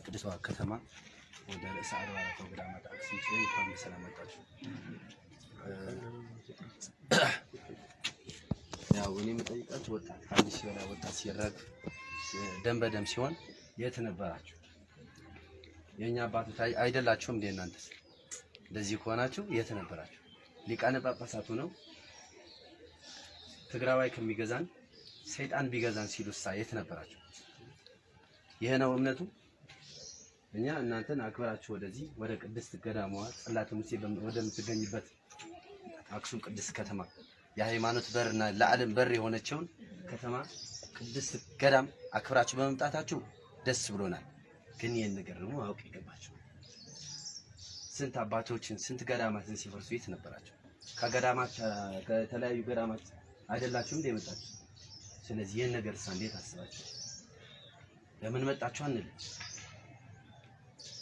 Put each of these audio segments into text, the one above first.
ቅድስቷ ከተማ ወደ ርዕሰ አድባራት ወገዳማት አክሱም ጽዮን እንኳን በሰላም መጣችሁ። ያው እኔ የምጠይቃችሁ ወጣት 1000 በላይ ወጣት ሲረግፍ ደም በደም ሲሆን የት ነበራችሁ? የኛ አባቶች አይደላችሁም እንዴ እናንተስ? እንደዚህ ከሆናችሁ የት ነበራችሁ? ሊቃነ ጳጳሳቱ ነው ትግራዋይ ከሚገዛን ሰይጣን ቢገዛን ሲሉሳ የት ነበራችሁ? ይሄ ነው እምነቱ። እኛ እናንተን አክብራችሁ ወደዚህ ወደ ቅድስት ገዳሟ ጽላተ ሙሴ ወደምትገኝበት አክሱም ቅድስት ከተማ የሃይማኖት በርና ለዓለም በር የሆነችውን ከተማ ቅድስት ገዳም አክብራችሁ በመምጣታችሁ ደስ ብሎናል። ግን ይህን ነገር ደግሞ ማወቅ ይገባችሁ። ስንት አባቶችን ስንት ገዳማትን ሲፈርሱ የት ነበራችሁ? ከገዳማት ከተለያዩ ገዳማት አይደላችሁም እንደ የመጣችሁ? ስለዚህ ይህን ነገር ሳ እንዴት አስባችሁ ለምን መጣችሁ አንልም።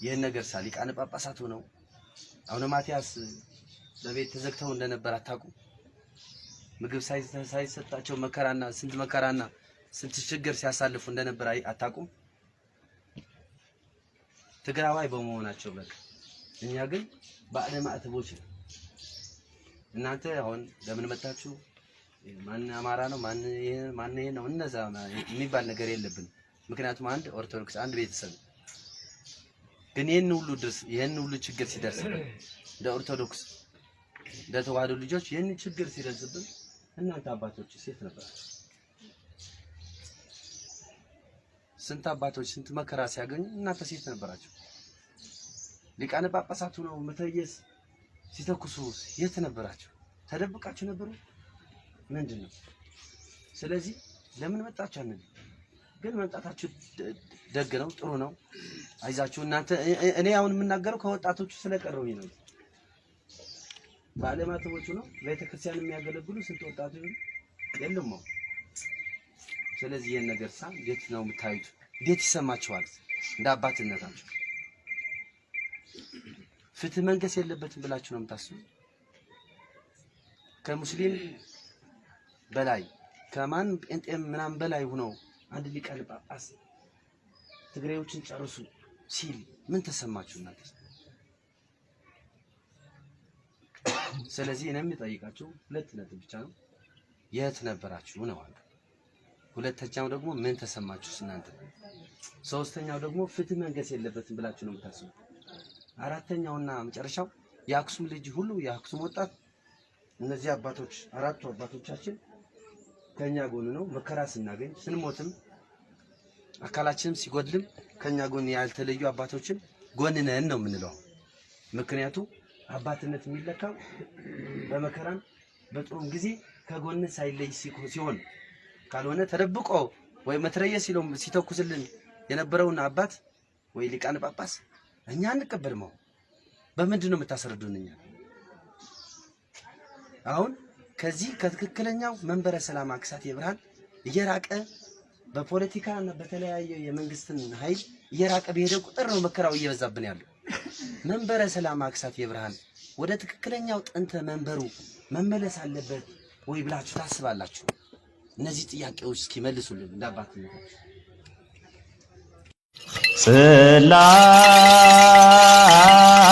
ይህን ነገር ሳ ሊቃነ ጳጳሳት ሆነው አቡነ ማትያስ በቤት ተዘግተው እንደነበር አታውቁም? ምግብ ሳይሰጣቸው መከራና ስንት መከራና ስንት ችግር ሲያሳልፉ እንደነበር አታውቁም? ትግራዋይ በመሆናቸው በቃ እኛ ግን ባለማዕተቦች ነው። እናንተ አሁን ለምን መጣችሁ? ማን አማራ ነው ማን ማን ይሄ ነው እነዛ የሚባል ነገር የለብንም። ምክንያቱም አንድ ኦርቶዶክስ አንድ ቤተሰብ ግን ይሄን ሁሉ ድርስ ይሄን ሁሉ ችግር ሲደርስብን እንደ ኦርቶዶክስ እንደ ተዋህዶ ልጆች ይሄን ችግር ሲደርስብን እናንተ አባቶች ሴት ነበራችሁ። ስንት አባቶች ስንት መከራ ሲያገኙ እናንተ ሴት ነበራችሁ። ሊቃነ ጳጳሳቱ ነው መትረየስ ሲተኩሱ የት ነበራችሁ? ተደብቃችሁ ነበሩ? ምንድን ነው? ስለዚህ ለምን መጣችሁ አንልም። ግን መምጣታችሁ ደግ ነው፣ ጥሩ ነው። አይዛችሁ እናንተ። እኔ አሁን የምናገረው ከወጣቶቹ ስለቀረውኝ ነው። ባለማተቦቹ ነው ቤተክርስቲያን የሚያገለግሉ ስንት ወጣቶች የሉም። ስለዚህ ይሄን ነገር ሳ እንዴት ነው የምታዩት? እንዴት ይሰማችኋል? እንደ አባትነታችሁ ፍትህ መንገስ የለበትም ብላችሁ ነው የምታስቡ? ከሙስሊም በላይ ከማን ጴንጤም ምናምን በላይ ሆነው አንድ ሊቀ ጳጳስ ትግሬዎችን ጨርሱ ሲል ምን ተሰማችሁ እናንተ? ስለዚህ እኔም የምጠይቃችሁ ሁለት ነጥብ ብቻ ነው። የት ነበራችሁ ነው አንዱ። ሁለተኛው ደግሞ ምን ተሰማችሁ እናንተ? ሶስተኛው ደግሞ ፍትህ መንገስ የለበትም ብላችሁ ነው የምታስቡ? አራተኛውና መጨረሻው የአክሱም ልጅ ሁሉ የአክሱም ወጣት እነዚህ አባቶች አራቱ አባቶቻችን ከኛ ጎን ነው። መከራ ስናገኝ ስንሞትም አካላችንም ሲጎድልም ከኛ ጎን ያልተለዩ አባቶችን ጎን ነን ነው የምንለው። ምክንያቱ አባትነት የሚለካው በመከራም በጥሩም ጊዜ ከጎን ሳይለይ ሲሆን፣ ካልሆነ ተደብቆ ወይ መትረየስ ሲለው ሲተኩስልን የነበረውን አባት ወይ ሊቃነ ጳጳስ እኛ አንቀበልም። አሁን በምንድን ነው የምታስረዱን? እኛ አሁን ከዚህ ከትክክለኛው መንበረ ሰላማ ከሳቴ ብርሃን እየራቀ በፖለቲካ እና በተለያየ የመንግስትን ኃይል እየራቀ በሄደ ቁጥር ነው መከራው እየበዛብን ያለው። መንበረ ሰላማ ከሳቴ ብርሃን ወደ ትክክለኛው ጥንተ መንበሩ መመለስ አለበት ወይ ብላችሁ ታስባላችሁ? እነዚህ ጥያቄዎች እስኪ መልሱልን እንደ አባትነታችሁ። ጽላት